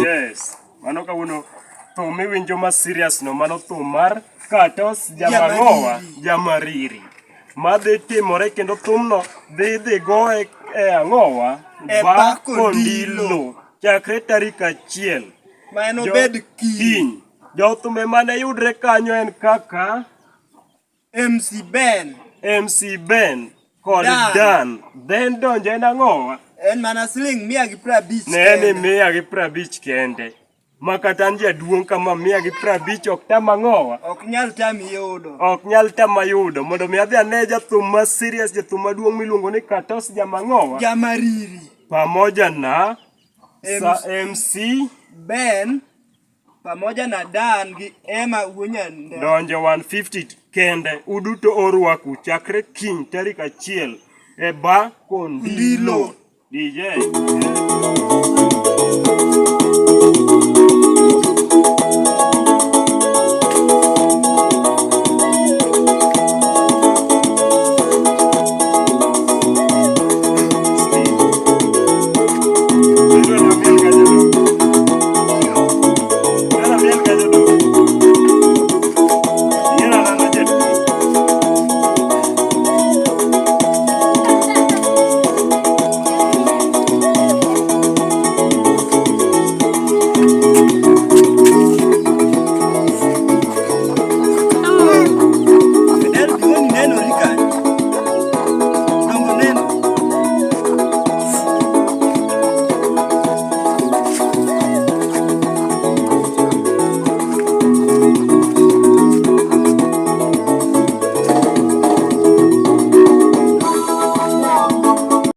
Yes. Mano kawuono thum miwinjo ma serious no mano thum mar Katos Jamang'owa Jamariri madhi timore kendo thumno dhi dhi goye e ang'owa E Bar Bar Kondilo. Kondilo chakre tarik achiel Ma en Jo- obed kiny. kiny. Jothumbe mane yudre kanyo en kaka MC Ben. MC Ben kod Dan. Dan. Then donjo en ang'owa? En mana siling 150 Ne ni kende. 150 kende. Ma kata an jaduong' kama 150 ok tam ang'owa. Ok nyal tami yudo. Ok nyal tama yudo. Mondo mi adhi ane jathum ma serious, jathum maduong' miluongo ni Katos Jamang'owa. Jamariri. Pamoja na sa MC Ben pamoja na Dan gi Emma Wuonyanda. Donjo 150 kende uduto orwaku chakre kiny tarik achiel e ba Kondilo. DJ.